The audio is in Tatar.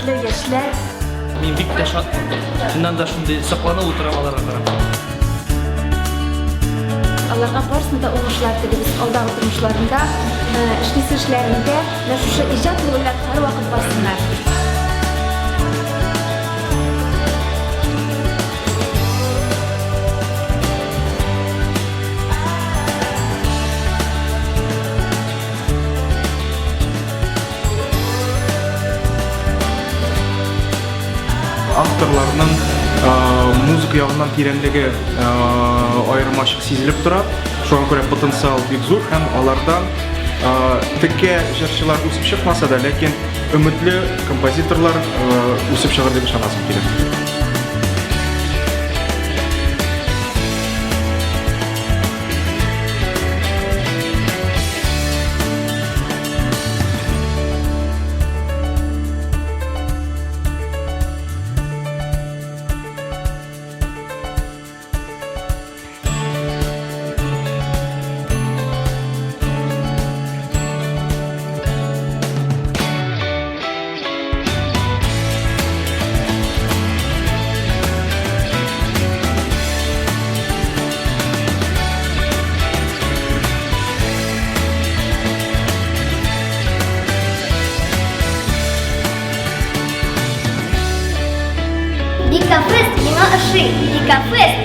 сәләтле яшьләр. Мин бик тә шатмын. Чыннан да шундый сокланып утырам аларга карап. Аларга барысына да уңышлар телибез. Алдагы тормышларында, эшлисе эшләрендә менә шушы иҗат юлы белән һәрвакыт барсыннар. Авторларның музыка ягыннан тирәнлеге аермачык сизелеп тора. Шуңа күрә потенциал бик зур һәм алардан текә җырчылар үсеп чыкмаса да, ләкин өметле композиторлар үсеп чыгар дип ышанасым килә. Бикафест миңа ошый. Бикафест.